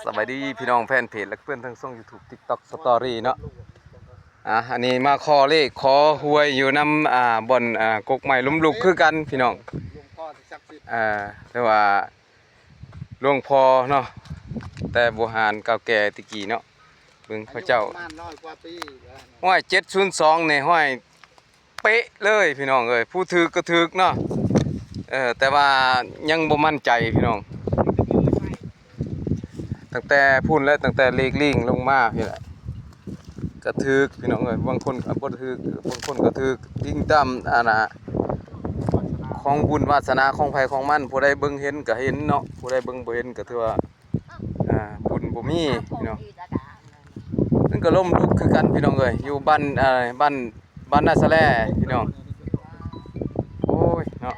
ສະບາຍດີພີ່ນ້ອງແຟນເພຈ ແລະ ເພື່ອນທາງຊ່ອງ YouTube TikTok Story ເນາະ. ອ່າ ອັນນີ້ມາຂໍເລກຂໍຫວຍຢູ່ນຳ ອ່າ ບ່ອນ ອ່າ ກົກໄມ້ລົ້ມລຸກຄືກັນພີ່ນ້ອງ. ອ່າ ແຕ່ວ່າ ຫຼວງພໍ່ເນາະ ແຕ່ບູຮານເກົ່າແກ່ແຕ່ກີ້ເນາະ. ເບິ່ງເຂົາເຈົ້າ ອາຍຸປະມານຮ້ອຍກວ່າປີແລ້ວ. ຮ້ອຍເຈັດສູນສອງນີ້ ຮ້ອຍເປະເລີຍພີ່ນ້ອງເອີຍ. ຜູ້ຖືກກໍຖືກເນາະ ເອີ ແຕ່ວ່າຍັງບໍ່ໝັ້ນໃຈພີ່ນ້ອງ. ຕັ້ງແຕ່ພຸ້ນແຫຼະ ຕັ້ງແຕ່ເລກລີ້ງລົງມາພີ້ແຫຼະ ກະຖືກພີ່ນ້ອງເອີຍ. ບາງຄົນກະບໍ່ຖືກ ບາງຄົນກະຖືກ ອີງຕາມອັນນ່າ ຂອງບຸນວາສະໜາຂອງໃຜຂອງມັນ. ຜູ້ໃດເບິ່ງເຫັນກະເຫັນເນາະ ຜູ້ໃດເບິ່ງບໍ່ເຫັນກະຖືວ່າ ອ່າ ບຸນບໍ່ມີພີ່ນ້ອງ. ມັນກະລົ້ມລຸກຄືກັນພີ່ນ້ອງເອີຍ ຢູ່ບ້ານ ເອີ ບ້ານ ບ້ານນາສະແລພີ່ນ້ອງ. ໂອ້ຍເນາະ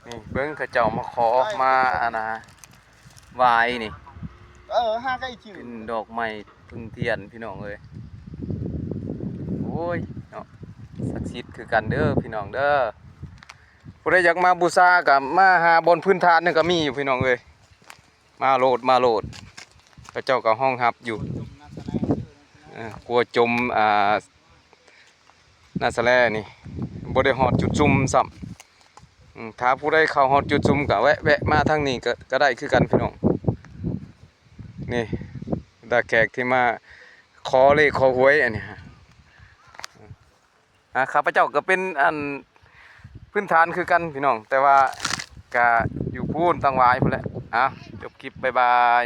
ນີ້ເບິ່ງເຂົາເຈົ້າມາຂໍມາອັນນ່າ ຫວາຍນີ້ ເອີ ຫາໄດ້ຊື່ ເປັນດອກໄມ້ເພິ່ງທຽນພີ່ນ້ອງເອີຍ. ໂອ້ຍເນາະ ສັກສິດຄືກັນເດີພີ່ນ້ອງເດີ. ຜູ້ໃດຢາກມາບູຊາກໍມາຫາບ່ອນພື້ນຖານນັ້ນກໍມີຢູ່ພີ່ນ້ອງເອີຍ. ມາໂລດ ມາໂລດ ເຂົາເຈົ້າກໍຮອງຮັບຢູ່. ເອີ ຂົວຈົມ ອ່າ ນາສະແລນີ້ ບໍ່ໄດ້ຮອດຈຸດຊຸມຊ້ຳ. ອືມ ຖ້າຜູ້ໃດເຂົ້າຮອດຈຸດຊຸມກໍແວະ ແວະມາທາງນີ້ກໍ ກໍໄດ້ຄືກັນພີ່ນ້ອງ. ນີ້ ບັນດາແຂກທີ່ມາຂໍເລກຂໍຫວຍອັນນີ້ ອ່າ ຂ້າພະເຈົ້າກໍເປັນອັນພື້ນຖານຄືກັນພີ່ນ້ອງ ແຕ່ວ່າກະຢູ່ພຸ້ນ ຕາງຫວາຍພຸ້ນແຫຼະ. ອ່າ ຈົບຄລິບ ບາຍບາຍ.